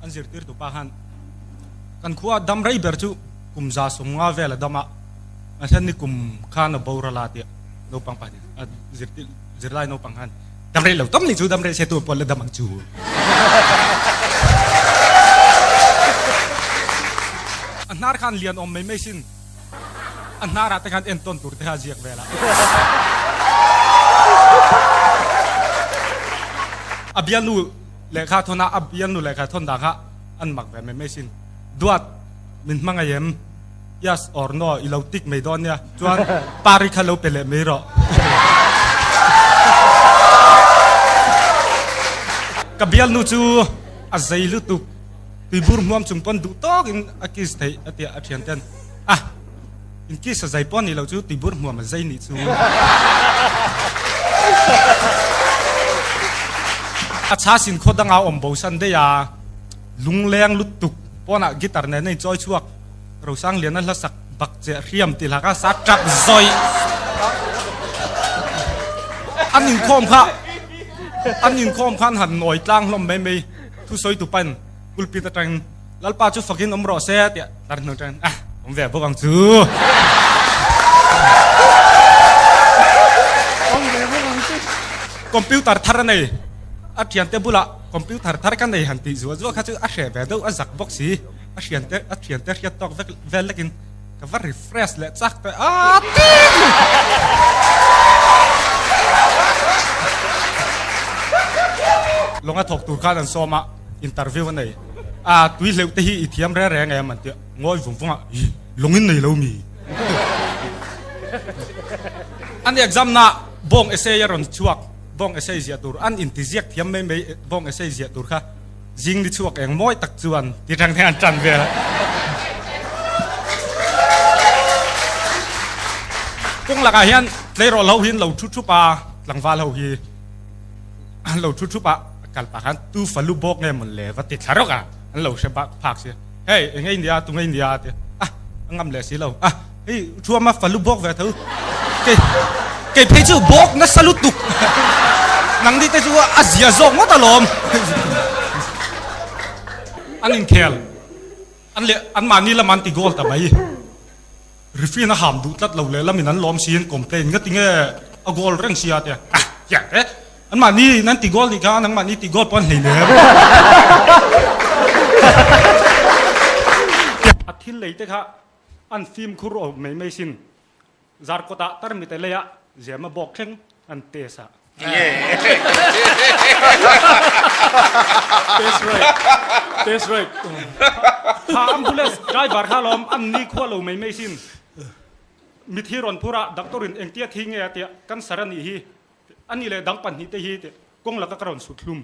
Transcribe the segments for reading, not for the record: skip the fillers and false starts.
An zirtirtu pa khan kan khua dam rei ber chu kum 150 vel a dam a, a hlan ni kum khan a boral a tia naupang pahnih a zirtir zirlai naupang khan dam rei lo tam ni chu dam rei se tu pawh la dam ang chu. A hnar khan lian awm mai mai sin a hnar ah te khan entawn tur te kha a ziak vel a. A bialnu Lehkha thawn a a bialnu lehkha thawn dan kha an mak ve mai mai sin. Duat, min hmangaih em? Yes or no i lo tik mai dawn nia. Chuan pari kha lo pe leh mai rawh. Ka bialnu chu a zei lutuk, tuibur hmuam chung pawn duh tawkin a kiss theih a tia a thian ten. Ah! In kiss a zai pawh nih loh chu tuibur hmuam a zai nih chu. A cha sin khaw danga awm bo san daih a, lungleng lutuk pawnah guitar nen a inchawi chhuak. Rosang Liana hla sak bak che hriam ti hlak a sa tap zawih. An inkhawm kha an inkhawm khan han nawi tlang hlawm mai mai thusawi tu pain pulpit atangin Lalpa chu fakin awm rawh se tiah tar hnu atangin ah awm ve bawk ang chu. Awm ve bawk ang chu. Computer thar a nei a thiante bulah computer thar ka nei han tih zuah zuah kha chu a hreh ve deuh a zak bawk si a thiante a thiante hriat tawk vek vel lekin ka va refresh leh chak teh a tin Lawnga thawk tur khan an sawm a interview a nei a tui hleuh te hi i thiam reng reng em an ti a ngawi vung vung a ih lawng in nei lo mi an exam na bawng essay a rawn chhuak bawng essay ziah tur an inti ziak thiam mai mai bawng essay ziah tur kha zing ni chhuak eng mawi tak chuan ti reng reng an tan vel a kawng lakah hian tleirawl ho hi an lo thu thup a tlangval ho hi an lo thu thup a kal pah khan tu falu bawk nge mawn le va ti thla rawk a an lo hre bak phak si hei eng nge nia tu nge nia ti a a ngam leh si lo a hei thuama falu bawk ve tho kei kei phei chu bawk nasa lutuk nang ni te chu a zia zawk ngawt alawm an inkhel an leh an mahni lam an ti goal ta mai referee in a ham duh tlat lo leh lamin an lawm siin complain ngati nge a goal reng sia tia ah tiang te An mahni in an ti goal nih kha nangmah ni ti goal pawh an hlei nem. A thil lei te kha an fimkhur awm mai mai sin. Zarkawt ah tarmit a lei a, zema bawk thleng an test a. Test right. Test right. Kha ambulance driver kha lawm an ni khua lo mai mai sin. Mithi rawn phur a, doctor in engtia thi nge a tia cancer a nih hi A nih leh dang pahnihte hi teh kawng laka ka rawn sut hlum.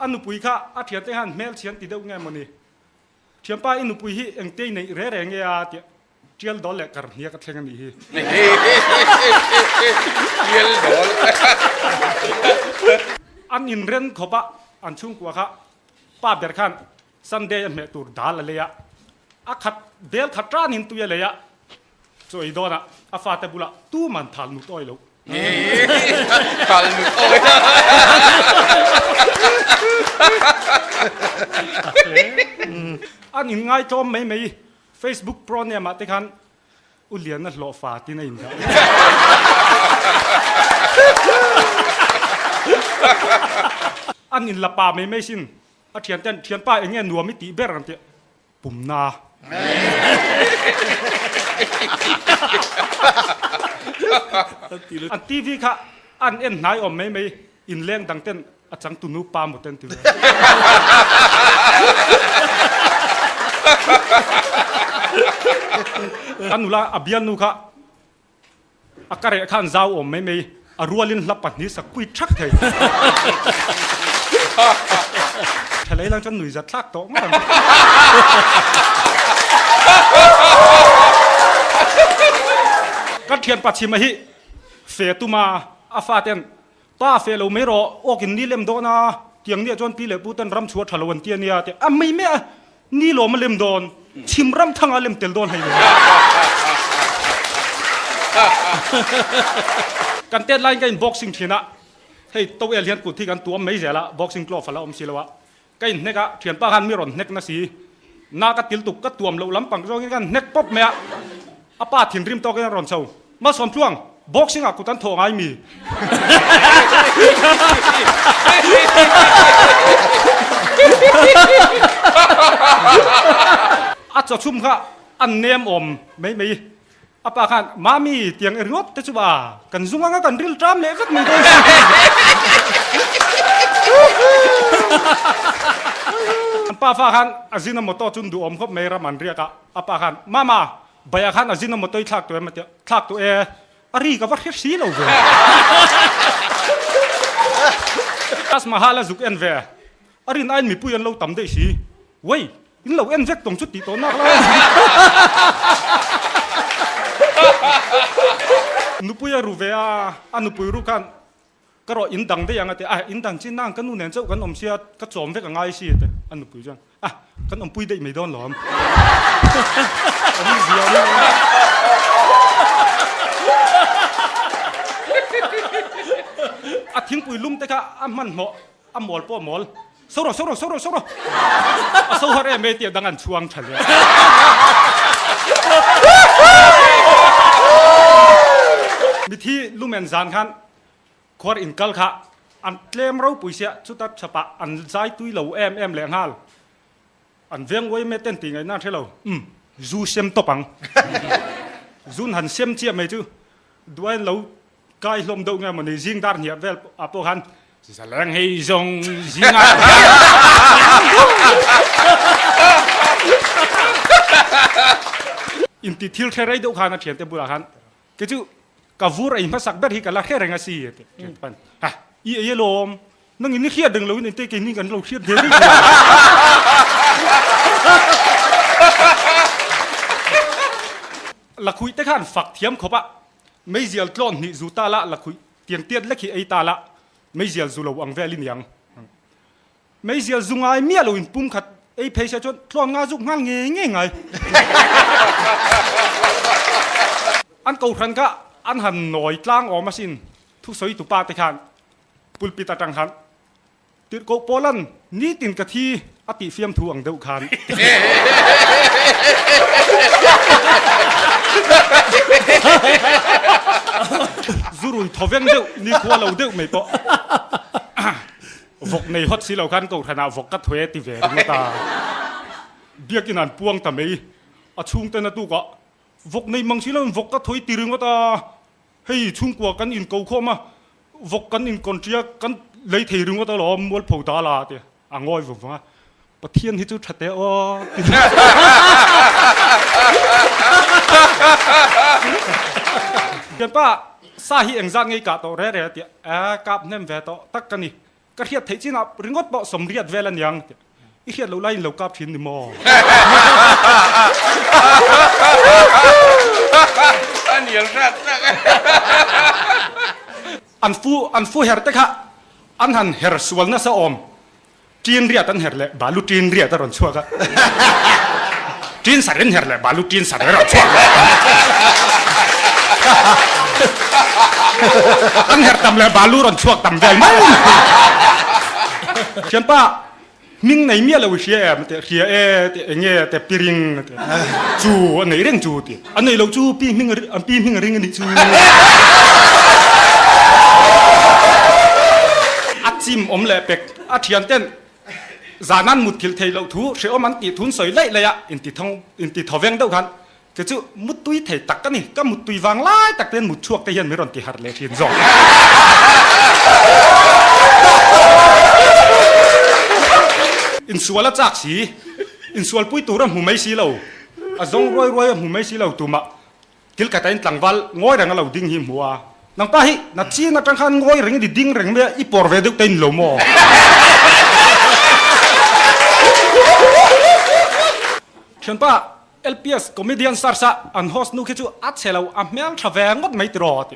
A nupui kha a thiante khan hmel chhian ti deuh nge mawni? Thianpa i nupui hi engte i neih re re nge a tiah tial dawl leh kar hniak a thleng a nih hi. Tial dawl. An inren khawp a, an chhungkua kha pa ber khan Sunday a hmeh tur dal a lei a, a khat bel khat ranin tui a lei a, chaw ei dawnah a fate bulah tuman thal nut awi lo. Thal nut awi. An inngai tlawm mai mai, Facebook pro name ah te khan U Liana hlawhfa tin a indah. An inla pa mai mai sin. A thian ten, Thianpa eng nge nuam i tih ber ang tih pumna. An TV kha an en hnai awm mai mai, inleng dang ten a changtu nu pa maw ten ti ve. A nula a bialnu kha A ka reh khan zau awm mai mai, a rualin hla pahnih sak pui thak thei. Tha lei lang chuan nui zat thlak tawh ngawt ang. Ka thianpa chhima hi fe tuma a faten pa fe lo mai rawh awkin ni lem dawn a, tiang nia chuan pi leh pu ten ram chhuah tha lo an ti a nia tih a mai mai a, Ni lawm a lem dawn, chhim ram thanga lem tel dawn hei lo. Kan tet laiin ka in boxing thin a. Hei towel hian kut hi kan tuam mai zel a, boxing glove a la awm si lo a. Ka inhnek a, thianpa khan mi rawn hnek na si. Na ka til tuk, ka tuam loh lampang zawngin ka hnek pawp mai a. A pa thinrim tawkin a rawn chho. Malsawm tluang, boxing ah kut an thawh ngai mi? A chawchhum kha a nem awm mai mai. A pa khan, Mami, tiang i ringawt te chu a, kan zung anga kan ril ṭam leh vek mai dawn si. An pa fa khan a zin a motor chu an duhawm khawp mai ram an riak a, a pa khan, Mama, Baiah khan a zin a motor i thlak tawh em a ti a, thlak tawh e, a ri ka va hre si lo ve. Taj Mahal a zuk en ve, a rin aiin mipui an lo tam daih si, Wei, in lo en vek tawng chu tih tawh nak lai. Nupui a ru ve a, a nupui ru khan ka rawh in dang daih ang a ti a, in dang chin nang ka nu nen chauh kan awm sia, ka chawm vek a ngai si a ti a nupui chuan, a kan awmpui daih mai dawn lawm. An zia nia. A thingpui lum te kha a hmanhmawh a mawl pawh a mawl. So rawh, so rawh, so rawh, so rawh. A so har em e tih a dang an chhuang tha leh. Mithi lumen zan khan khuar in kal kha an tlem ropui sia chuta chhapah an zai tui lo em em leh nghal. An veng uai me ten tih ngaihna an hre lo. Umm, zu sem tawp ang. Zun han sem chiah mai chu duain lo Kai hlawm deuh nge mawni zing dar hniah vel ah pawh khan zaleng hei zawng zing ah inti thil hre rei deuh khan a thiante bulah khan kei chu ka vur ei hmasak ber hi ka la hre reng a si a ti thiante pan ha i ei alawm nang in i hriat reng lo in engte keini kan lo hriat ve reng lakhuih te khan fak thiam khawp a Meizial tlawn hnih zu ta la, lakhuih tiang tiat lek hi ei ta la, meizial zu lo ang vel i niang. Meizial zu ngai miah lo in pum khat ei phei se chuan tlawn nga zuk nghal ngei ngei ngai. An kohhran kha an han nawi tlang awm asin, thusawi tupa te khan pulpit atang khan Tirhkoh Paulan nitin ka thi a tih fiamthu ang deuh khan. Zurui thawveng deuh, nikhua lo deuh mai pawh vawk nei hawt si lo khan kohhranah vawk ka thawih a ti ve ringawt a. Biakin an puang ta mai. A chhungten a tukah vawk nei mang si loin vawk ka thawih ti ringawt a. Hei chhungkua kan inko khawm a, vawk kan inkawnṭia kan lei thei ringawt alawm mualpho dal a ti a ngawi vung vung a, Pathian hi chu ṭha teh aw ti Thianpa sa hi engzat ngei kah tawh re re a ti a, kap hnem ve tawh tak ka ni, ka hriat theih chinah ringawt pawh sawmriat vel a niang ti I hriat loh laiin lo kap thin ni maw? A nial hrat tak e. An fu an fu her te kha an han her sual nasa awm. Ṭin riat an her leh balu ṭin riat a rawn chhuak a. Ṭin sar in her leh balu ṭin sar a rawn chhuak leh. An her tam leh balu rawn chhuak tam vel mai. Thianpa Hming nei miah lo i hria em tih hria e tih eng nge tih pi ring a ti chu a nei reng chu ti a nei lo chu pi hming an pi hming a ring a nih chu a chim awm leh pek a thian ten zan an mut thil thei loh thu hrehawm an tih thun sawi laih laih a inti thawng inti thawveng deuh khan Kei chu muttui thei tak ka ni, ka muttui vang lai tak te hian mutchhuak te hian min rawn ti harh leh thin zawk. Insual a chak si, insual pui tur a hmu mai si lo, a zawng ruai ruai a hmu mai si lo tumah thil khat a in tlangval ngawi reng a lo ding hi hmu a, nangpa hi na chin atang khan ngawi reng i ding reng mai a, i pawr ve deuh te in lo maw? Thianpa LPS comedian stars a an host nu khi chu a chhe lo, a hmel tha ve ngawt mai tiraw a ti.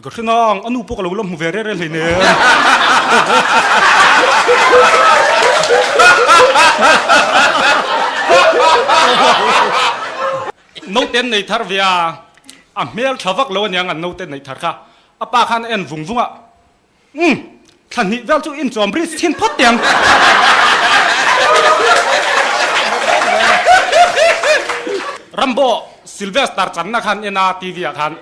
Ka hre nang, a nu pawh ka lo la hmu ve reh reh hlei nen. Naute an nei thar ve a, a hmel tha vak lo aniang an naute neih thar kha. A pa khan a en vung vung a, Umm! Thla hnih vel chu inchawm bridge thin phawt teh ang. Rambo Sylvester channa khan en a TV ah khan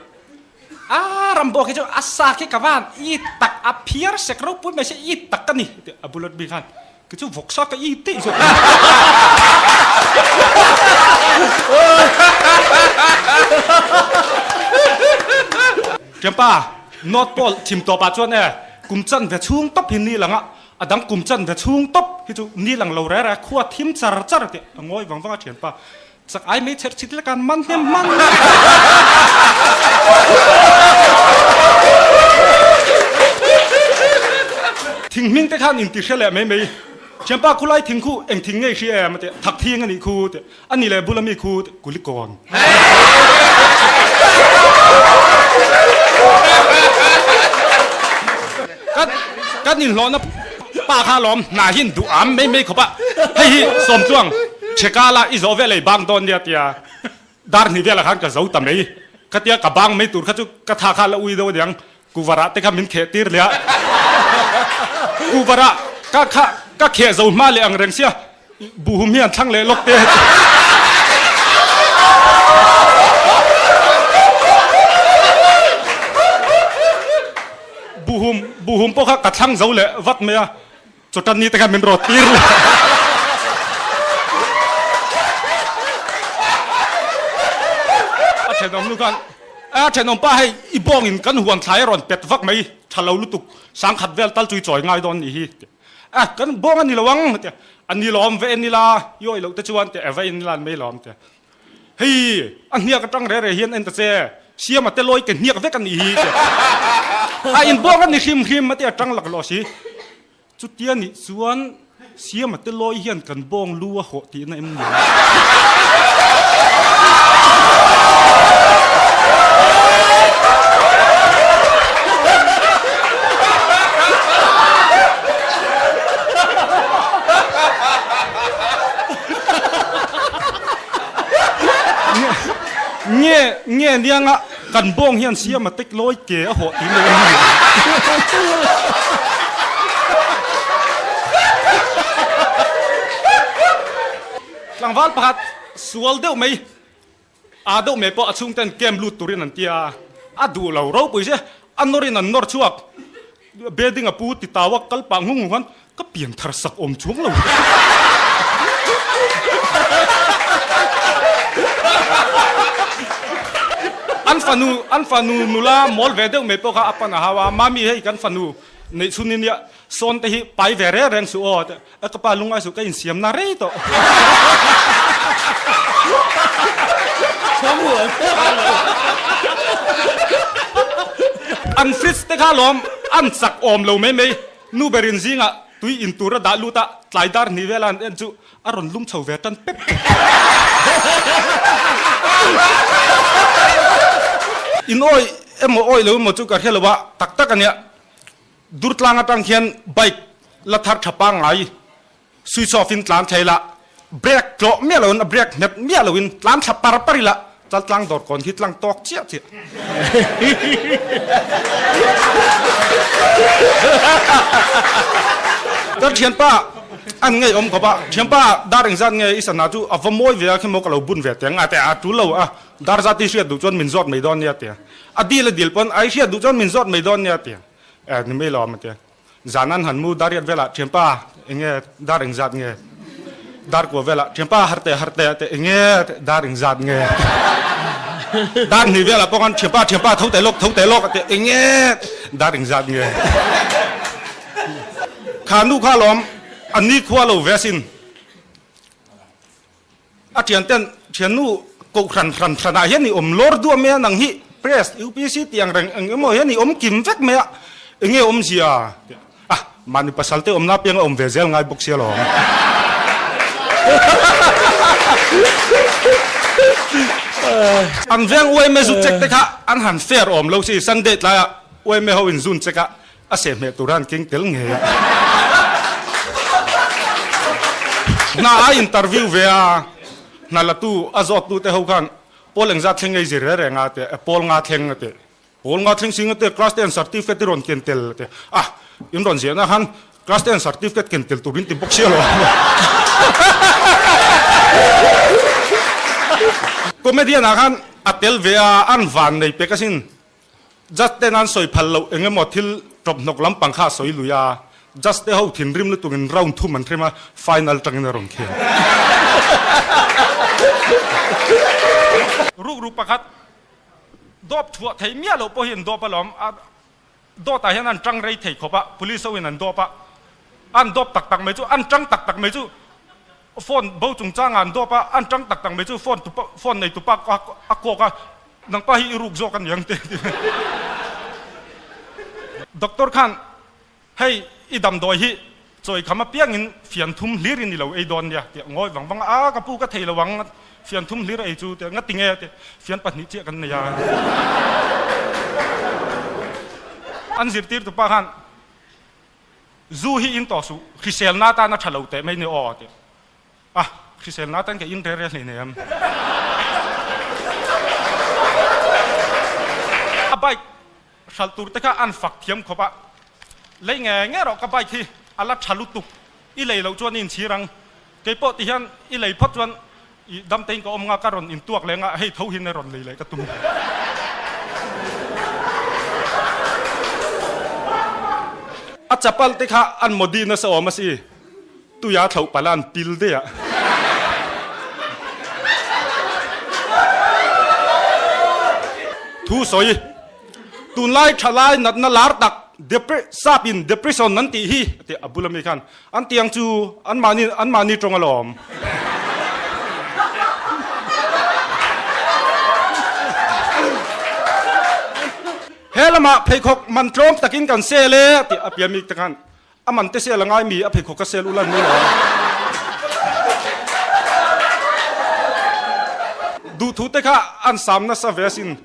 a Rambo khi chu a sa khi ka van i tak a phiar sek ropui mai se i tak ka ni tih a bullet bik khan khi chu vawksa ka i tih zawk. Thianpa, North Pole thim tawp ah chuan e kum chan ve chhung tawp hi ni lang a, a dang kum chan ve chhung tawp hi chu ni lang lo reh reh khua thim char char tih a ngawi vang vang a thianpa. Chak ai mei chherh chhit lek an man hnem hman. Thing hming te khan inti hre leh mai mai. Thianpa khulai thing khu eng thing ngei hria em a ti, thak thing a nih khu ti. A ni leh bula mi khu Kulikawn. Kan kan inhlawhna pa kha lawm hna hi duh am mai mai khawp a, hei hi Sawmtluang Chhekala i zawh vel ei bang dawn nia tia dar hnih velah khan ka zo ta mai. Khatia ka bang mai tur kha chu ka tha kha la ui deuh aniang Kuvarah te kha min kheh tir leh a, Kuvarah ka kha ka kheh zo hma leh ang reng sia, buhum hi an thlang leh lawk te. Buhum buhum pawh kha ka thlang zo leh vat mai a, chawtan ni te kha min rawt tir leh. A thenawm nu khan A thenawm pa hei i bawngin kan huan thlai a rawn pet vak mai, tha lo lutuk, sangkhat vel tal chu i chawi ngai dawn nih hi. A, kan bawng a ni lo ang tia, a ni lawm ve en ila, i awih loh te chuan tia, va en ila an mai lawm tia. Hei, a hniak atang re re hian en ta che, siama te lawi ke hniak vek a nih hi tia. A in bawng a ni hrim hrim a tia tang laklawh si. Chutia nih chuan Siama te lawi hian kan bawng lu a hawh tihna em ni ang? Nge nge nianga kan bawng hian Siama te lawi ke a hawh tihna em ni ang? Tlangval pakhat sual deuh mai a deuh mai pawh a chhungten camp lut turin an ti a, a duh lo ropui che, a nawrin an nawr chhuak. Building a pu ti tau a kal pah ngung ngung khan ka pian thar sak awm chuang lo. An fanu an fanu nula mawl ve deuh mai pawh kha a pan a hau a, Mami hei kan fanu neih chhun in nia sawn te hi pai ve reng reng suh aw a ka pa lungai suh ka insiam na rei tawh. An fridge te kha lawm an chak awm lo mai mai nu berin zingah tui in tur a dah lut a tlai dar hnih vela an en chu a rawn lum chho ve tan pep pep. In awi emaw awi lo emaw chu ka hre lo a tak tak a nia. Durtlang atang hian bike la thar tha pangngai switch off in tlan thei la, brake tlawh miah loin a brake nghet miah loin tlan thla par par ila chaltlang dawr kawn khi tlang tawk chiah chiah. Ka thianpa an ngei awm khawp a, thianpa dar engzat nge i sana chu a va mawi ve a khi maw ka lo bun ve teh ang a teh a tul lo a, dar zat i hriat duh chuan min zawt mai dawn nia tia. A dil a dil pawn ai hriat duh chuan min zawt mai dawn nia tia. Eh ni mai lo a tia. Zan an han mu dar riat velah thianpa enge dar engzat nge dar kua velah thianpa har teh har teh teh enge dar engzat nge dar hnih velah pawh khan thianpa thianpa tho teh lawk tho teh lawk teh enge dar engzat nge kha nu kha lawm an ni khua lo ve asin. A thian ten thiannu kohhran hran hranah hian i awm lawr duah mai a, nang hi press UPC tih ang reng eng emaw hian i awm kim vek mai a, enge awmzia tih a, mahni pasal te awmna apiang a awm ve zel ngai bawk sia lawm. An veng UMA zu check te kha an han fair awm lo si, Sunday tlaiah UMA ho in zun check a, A sehhmeh tur a an keng tel ngei a. Hna a interview ve a, hna latu a zawttu te ho khan pawl engzat thleng ngei zir reng reng a ti a, pawl nga thleng a ti. Pawl nga thleng sing a ti, class ten certificate i rawn ken tel a ti. Ah! In rawn ziahna khan class ten certificate ken tel turin ti bawk sia lo. Comedian ah khan a tel ve a, an van nei pek asin. Judge ten an sawi phal loh eng emaw thil tawp hnawk lampang kha a sawi lui a, judge te ho thinrim lutukin round thum an hrem a, final tangin a rawn khel. Rukru pakhat dawp chhuah theih miah loh pawh hi an dawp alawm, a dawtah hian an tang rei thei khawp a, police ho in an dawp a, an dawp tak tak mai chu an tang tak tak mai chu Phone bo chungchangah an dawp a, an tang tak tak mai chu phone tupa phone nei tupa a kawk a, nangpa hi i ruk zawk a ni ang te ti. Doctor khan hei i damdawi hi chawi kham apiangin fian thum hlir in i lo ei dawn nia tih a ngawi vang vang a, a ka pu ka thei lo ang fian thum hlir a ei chu tih nga tinge tih fian pahnih chiah kan nei a. An zirtir tupa khan Zu hi in tawh suh, hriselna atan a tha lo teh mai ni aw tih. A, hriselna atan ka in rel rel hlei nem. A bike hralh tur te kha an fak thiam khawp a, lei nge nge rawh ka bike hi a la tha lutuk, i lei loh chuan i inchhir ang, keipawh ti hian i lei phawt chuan i damtein ka awm nga ka rawn intuak leh nga hei tho hin a rawn lei leh ka tum. A chapal te kha an modi nasa awm a si, tuia thloh palh a an pil daih a. Thu sawi, tunlai thalai natna lar tak depre sap in depression an tih hi a ti a bula mi khan An tiang chu anmahni anmahni tawng alawm. He lamah pheikhawk man tlawm takin kan sel e tih a pian mi te khan a man te sel a ngai mi a pheikhawk ka sel ulan mai lo a. Duhthu te kha an sam nasa ve asin.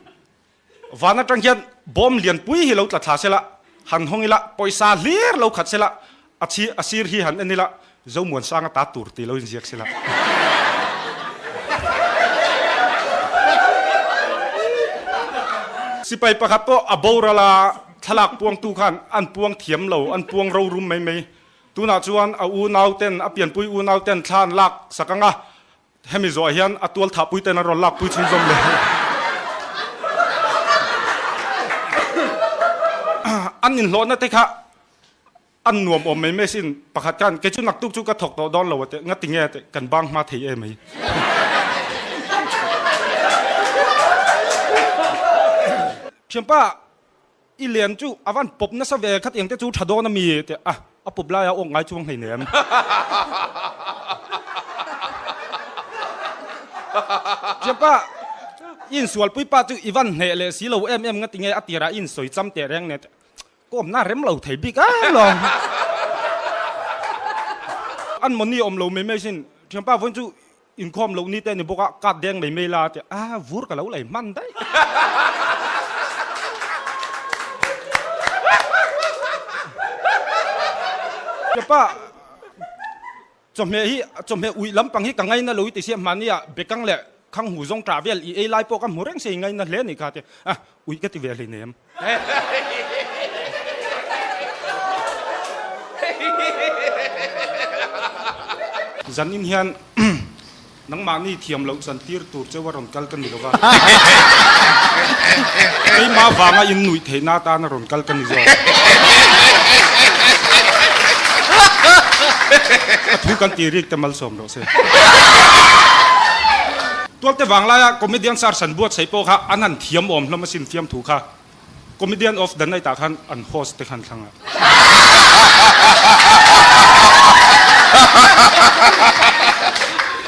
Van atang hian bawm lianpui hi lo tla thla sela, han hawng ila, pawisa hlir lo khat sela, a chhi a sir hi han en ila, Zomuansanga ta tur tih lo inziak sela. Sipai pakhat pawh a boral a, thlalak puangtu khan an puang thiam lo, an puang rorum mai mai. Tunah chuan a unau ten, a pianpui unau ten thla an lak sak ang a, Hemi zawh hian a tual thahpui ten a rawn lakpui chhunzawm leh. An inhlawhna te kha an nuam awm mai mai sin pakhat khan kei chu naktuk chu ka thawk tawh dawn lo a teh ngati nge teh kan bang hma thei em ai. Thianpa i lian chu a van pawp nasa ve khat eng te chu tha dawn a mi teh a a pawp lai a awk ngai chuang hleinem. Thianpa i insualpui pa chu i van hneh leh si lo em em nga tinge a tirah i insawi cham teh reng nen teh kawmna rem lo thei bik em lo. An mawni awm lo mai mai sin thianpa vawiin chu Inkhawm loh ni te ni bawk a, kap deng mai mai la tih a vur ka lo lei hman daih. Kepa chawhmeh hi chawhmeh uih lampang hi ka ngaina lo i ti sia hmani ah bekang leh khang hu zawng tah vel i ei lai pawh ka hmu reng se i ngaina hle ni kha ti a uih ka ti ve hleinem. Zanin hian nangmahni thiam loh chantir tur cheu a rawn kal ka ni lo va, keimah vanga in nuih theihna atan a rawn kal ka ni zawk. A thu kan tih rik te malsawm rawh se. Tualte vanglaia comedian sar san buatsaih pawh kha an han thiam awm hlawm asin fiamthu kha comedian of the night ah khan an host te khan thlang a.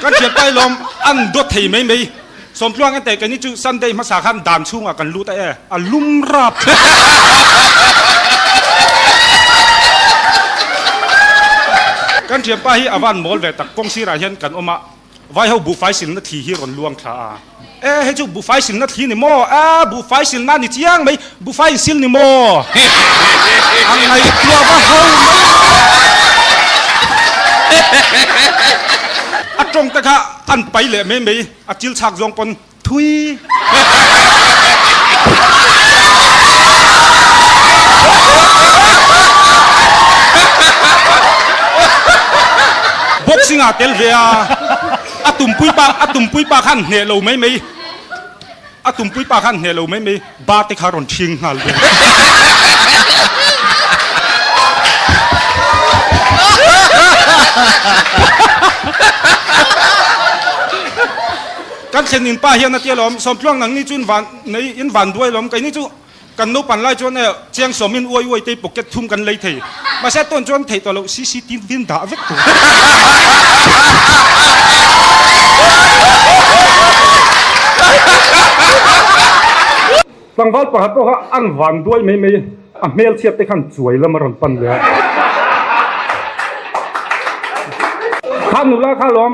Kan thian pai lawm an dawt thei mai mai Sawmtluang en teh keini chu Sunday hmasa khan dan chhungah kan lut a e a lum rap. Kan thianpa hi a van mawl ve tak kawng sirah hian kan awm a. Vai ho buhfai silna thli hi rawn luang thla a. E, hei chu buhfai silna thli ni maw? A, buhfai silna ni chiang mai, buhfai in sil ni maw? A ngaihtuah va ho mai. A tawng te kha an pai leh mai mai, a chil chhak zawng pawn thui. Zingah tel ve a, a tumpui pa a tumpui pa khan hneh lo mai mai, a tumpui pa khan hneh lo mai mai ba te kha rawn ṭhing nghal vel. Kan thlen in pa hian a tia lawm, Sawmtluang nangni chu in van nei in van duai lawm, keini chu Kan naupan lai chuan e chiang sawmin uai uai te pocket thum kan lei thei. Mahse tawn chuan theih tawh loh CCTV in dah vek tur. Tlangval pakhat pawh kha an van duai mai mai a hmel chhiat te khan chuai lam a rawn pan leh a. Kha nula kha lawm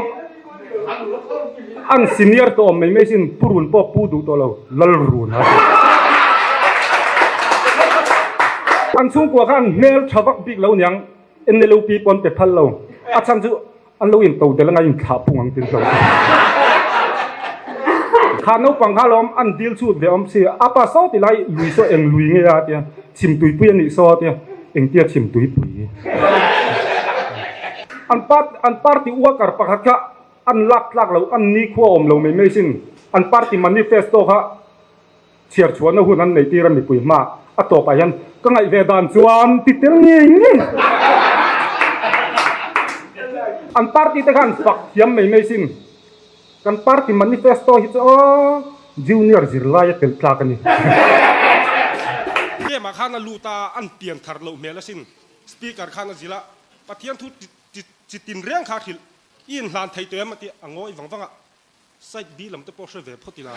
An senior tawh awm mai mai sin pu run pawh pu duh tawh lo lal run a ti. An chhungkua kha an hmel tha vak bik lo niang NLUP pawh an pe phal lo a chhan chu an lo in to del anga in thlah phung ang tin hlo. Kha naupang kha lawm an dil chhut ve awm si a pa saw ti lai lui saw eng lui nge a tia chhim tuipui a nih saw a tia engtia chhim tuipui. An an party worker pakhat kha an lak tlak lo, an nikhua awm lo mai mai sin. An party manifesto kha chhiar chhuahna hun an nei tir a mipui hma a tawpah hian ka ngaih ve dan chuan ti tel ngei ngei. An party te kha an fak thiam mai mai sin. Kan party manifesto hi chu aw junior zirlai a tel tlak a ni. Game ah khan a lut a, an pian thar loh hmel asin. Speaker khan a zilh a, Pathian thu chi tin reng kha hrilh i inhlan thei tawh em a ti a ngawi vang vang a, side B lam te pawh hre ve phawt ila.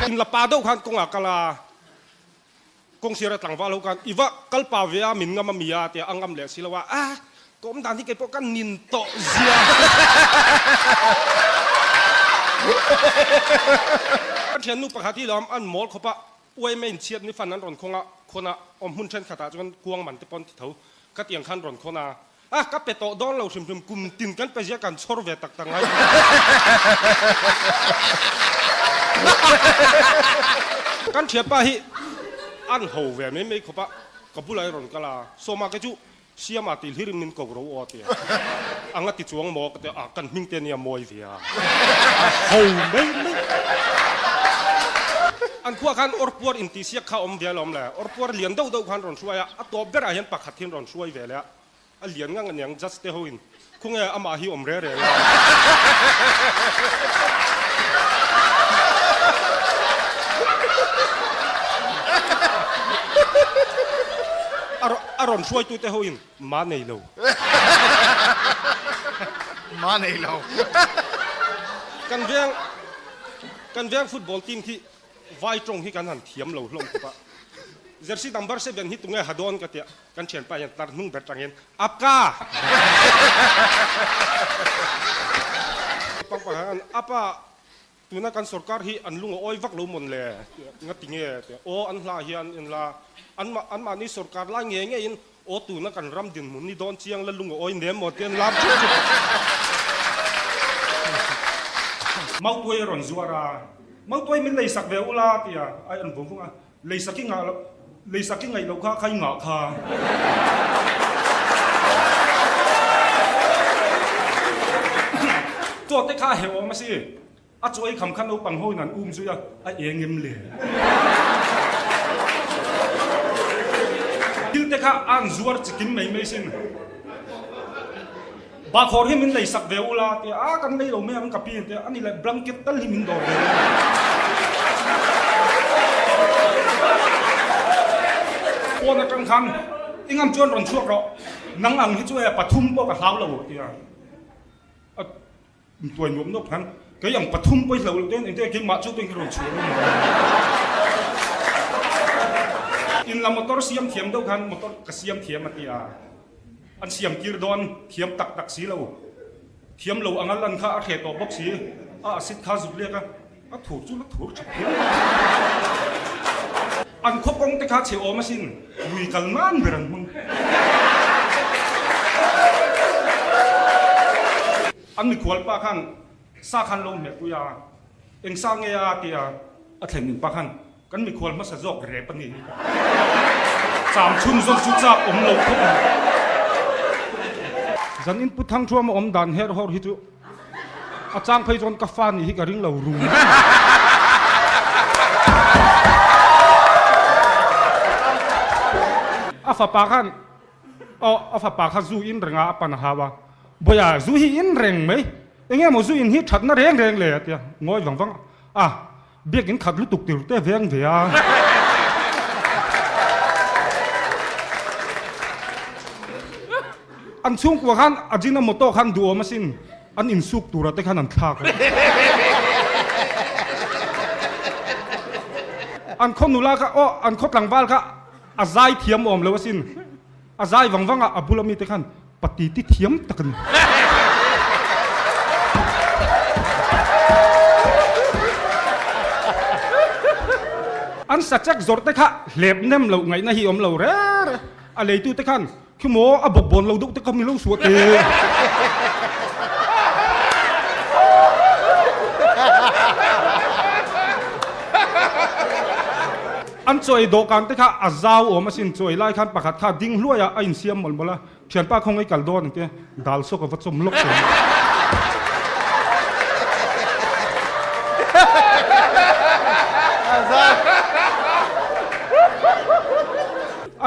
In la pa deuh khan kawngah kal a, kawngsir a tlangval ho khan i va kal pa ve a min ngam a mi a tia a ngam leh si lo a, ah ka awm dan hi kei pawh ka nin tawh zia. Ka thiannu pakhat hi lo an mawl khawp a, Uaime inchhiat ni fan an rawn khawng a, khawn a, awm hmun thenkhatah chuan kuang man te pawn ti tho. Khatiang khan rawn khawn a, a ka pe tawh dawn lo hrim hrim, kum tin kan pe zia kan chhawr ve tak tak ngai. Kan thianpa hi an ho ve mai mai khawp a, ka bulah i rawn kal a, Sawma ke chu Siama tih hlir in min ko ro aw tia anga ti chuang maw ka ti a, kan hming te nia mawi ve a, a ho mai mai. An khuah khan awrpuar intihsiak kha awm ve alawm le, awrpuar lian deuh deuh khan rawn hruai a, a tawp berah hian pakhat hian rawn hruai ve leh a, a lian ngang aniang judge te ho in khawnge amah hi awm reng reng a. A rawn hruaitute ho in ma nei lo. Ma nei lo. Kan veng kan veng football team khi vai tawng hi kan han thiam lo hlawm khawp a. Jersey number 7 hi tunge ha dawn ka tia. Kan thianpa hian tar hnung ber tangin Apka! Pangpang hian Apa tuna kan sorkar hi an lung a awi vak lo mawn le? Nga ti nge? Tia aw an hla hian in la an an mahni sorkar lai nge nge in aw tuna kan ram dinhmun ni dawn chiang la lung a awi nem maw tia an lam thup thup a. Mautuai a rawn zuar a, Mautuai min lei sak ve ula tia a en vung vung a. Leisak i ngah loh, leisak i ngaih loh kha kha i ngah kha. Chaw te kha a heuh awm a si. A chaw ei kham kha naupang ho in an um zui a, a eng em le. Thil te kha a an zuar chikim mai mai sin. Bakhawr hi min leisak ve ula tia, a kan lei lo mai ang ka pi tia, ani leh blanket tal hi min dawr ve ula. Pawn atang khan i ngam chuan rawn chhuak rawh, nang ang hi chu e pathum pawh ka hlau lo tia a tuai nuam nuap khan kei ang pathum pawh i hlau lo ten engtin keimah chu pawh hi rawn chhuah emaw. In la motor siam thiam deuh khan motor ka siam thiam a tia. An siam tir dawn thiam tak tak si lo. Thiam lo anga lan kha a hreh tawh bawk si. A acid kha zuk lek a, a thur chu la thur tha phian. An khaw kawng te kha chhe awm asin, lui kal nan ber an hmang. An mikhual pa khan sa khan lo hmeh pui a, eng sa nge a tia a thlen in pa khan kan mikhual hmasa zawk rep a ni. Cham chhunzawm chu chak awm lo khawp mai. Zan in Pu Thangthuama awm dan her hawr hi chu a chang phei chuan ka fa nih hi ka ring lo rum. A fapa khan Aw, a fapa kha zu in reng a, a pan a hau a. Bawiha, zu hi in reng mai. Eng emaw zu in hi thatna reng reng le a ti a, ngawi vang vang a. Biakin khat lutuk tur te veng ve a. An chhungkua khan Ajinomoto khan duhawm asin an insuk tura te khan an thlak a. An khaw nula kha, aw, an khaw tlangval kha A zai thiam awm lo asin. A zai vang vang a, a bula mite khan pati ti thiam tak a ni. An sachek zawrh te kha hlep nem loh ngaihna hi awm lo reng reng. A leitu te khan khi maw a bawk bawn lo deuh te kha mi lo suah te. An chawi dawhkan te kha a zau awm asin, chawi lai khan pakhat kha ding hluai a, a insiam mawlh mawlh a, thianpa khaw ngei kal dawn ang tia dal sawk a va chawm lawk tawh.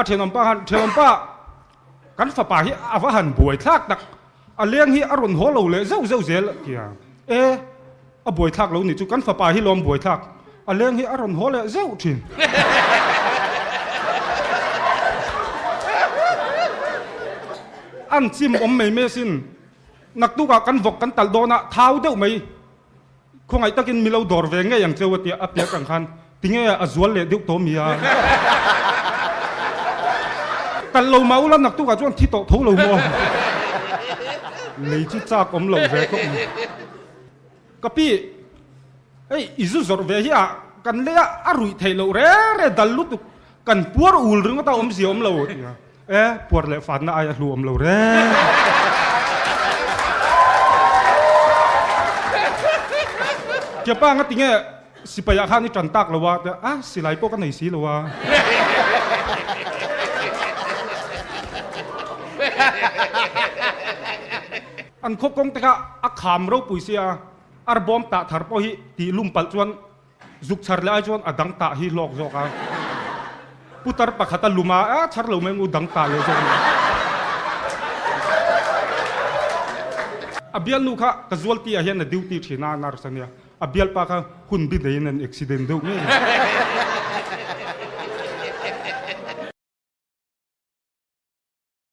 A thenawmpa khan, Thenawmpa, kan fapa hi a va han buai thlak tak, A leng hi a rawn haw lo leh zeuh zeuh zel a ti a. E, a buaithlak lo nih chu kan fapa hi lawm buaithlak. A leng hi a rawn haw leh zeuh thin. An chim awm mai mai asin. Naktukah kan vawk kan talh dawn a, thau deuh mai. Khawngaih takin mi lo dawr ve ngei ang cheu a tia a piak ang khan tinge a zual leh deuh tawh mi a? Kal lo mah ula naktukah chuan thi tawh tho lo maw? Lei chu chak awm lo ve khawp mai. Ka pi, hei i zu zawrh ve hi a kan lei a, a ruih theih loh re re dal lutuk, kan puar ul ringawt a awmzia awm lo a ti a. E, puar leh fatna ai a hlu awm lo reng. Kiapa nga tinge sipai ah khan i tan tak lo a, a silai pawh ka nei si lo a. An khaw kawng te kha a kham ropui sia, arbawm tah thar pawh hi tih lum palh chuan Zuk chhar leh ai chuan a dang tah hi hlawk zawk a. Putar pakhat a lum a, a chhar lo mai ang u dang tah leh zawk mai. A bialnu kha ka zualti ah hian a duty thin a, nurse a nia. A bialpa kha hun bi neiin an accident deuh ngei.